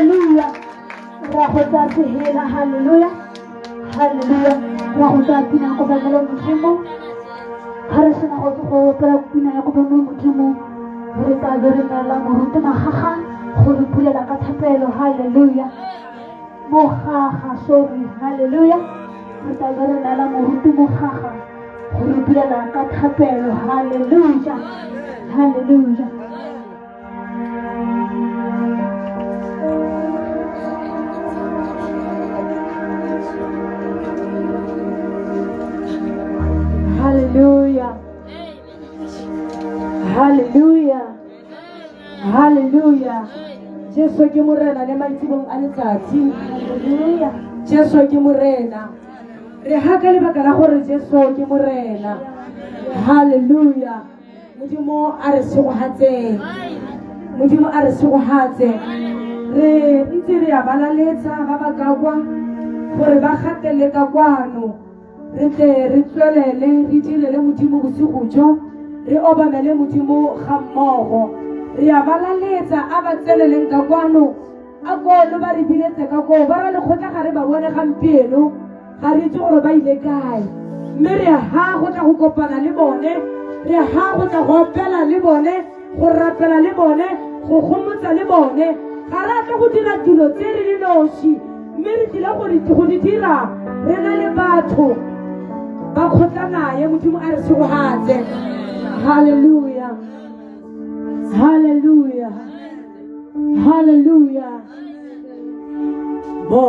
Halleluja. Ra go tsaya sehela. Halleluja. Halleluja. Ra go tsaya pina ya kobamelo Modimo. Ga re sena go go opela pina ya kobamelo Modimo, re tla be re neela moruti Magaga go re bulela ka thapelo. Halleluja. Mogaga, sorry. Halleluja. Re tla be re neela moruti Mogaga go re bulela ka thapelo. Halleluja. Halleluja. Hallelujah. Hallelujah. Hallelujah. Jesu ke morena le maitsebong a letsatsi. Halleluja. Jesu ke morena. Re ha ka lebaka la gore Jesu ke morena. Hallelujah. Modimo a re segogatseng. Modimo a re segogatse. Re ntse re a balaletsa ba ba ka kwa gore ba gatele ka kwano. Re tle re tswelele re direle Modimo bosigo jo, re obamele Modimo ga mmogo. Re a balaletsa a ba tseneleng ka kwano, a kolo ba re biletse ka koo, ba ra lekgotla ga re ba bone gampieno, ga re itse gore ba ile kae. Mme re ha go tla go kopana le bone, re ha go tla go opela le bone, go rapela le bone, go gomotsa le bone. Ga re a tla go dira dilo tse re le nosi, mme re tlile go di dira re na le batho ba kgotla naye. Modimo a re segogatse. Halleluja. Halleluja. Halleluja. Bo